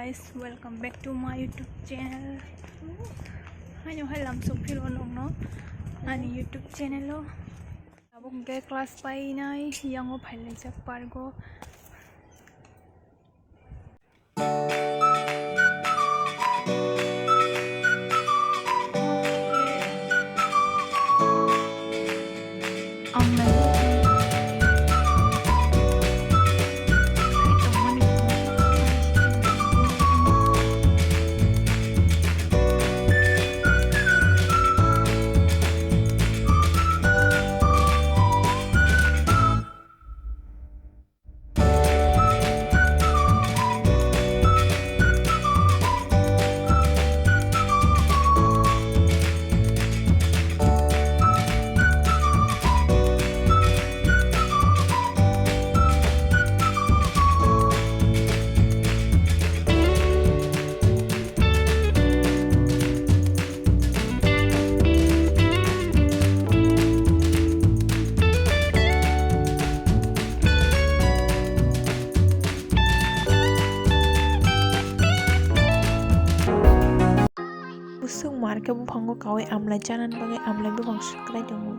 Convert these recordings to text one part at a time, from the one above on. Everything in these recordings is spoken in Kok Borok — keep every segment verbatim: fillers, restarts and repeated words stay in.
Guys, welcome back to my YouTube channel. Haino hai lamsok phiro nokno ani YouTube channel o. Abo hwnkhe class painai yango phailaijak park o. Bwswk mar khe buphango kaui amlai chanani bagwi amlai buphang swk kwlai tongo.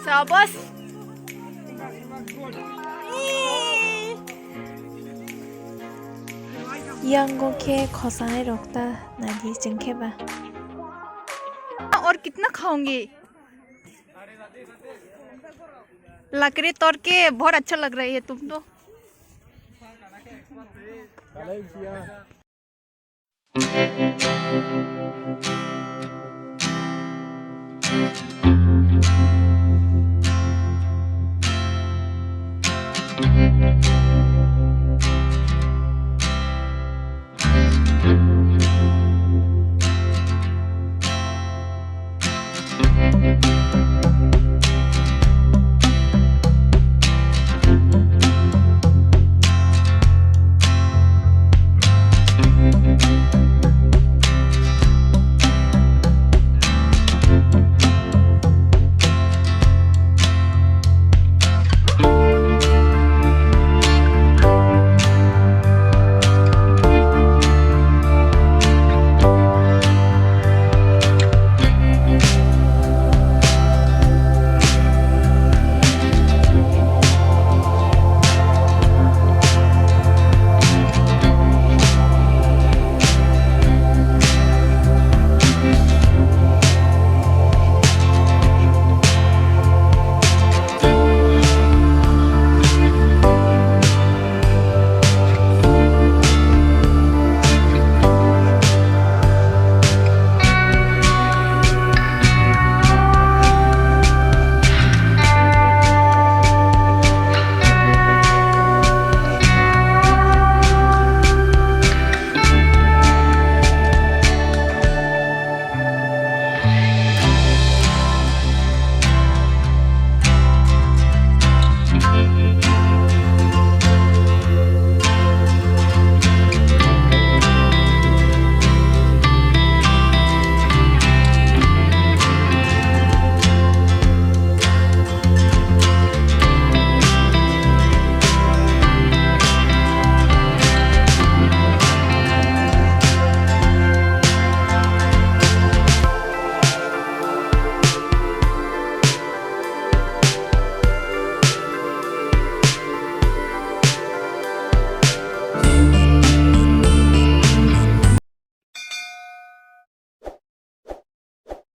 Sabas. Yango khe khosanai rok ta naidi chwng khe ba. और कितना खाओगे? लकड़ी तोड़ के बहुत अच्छा लग रही है तुम तो।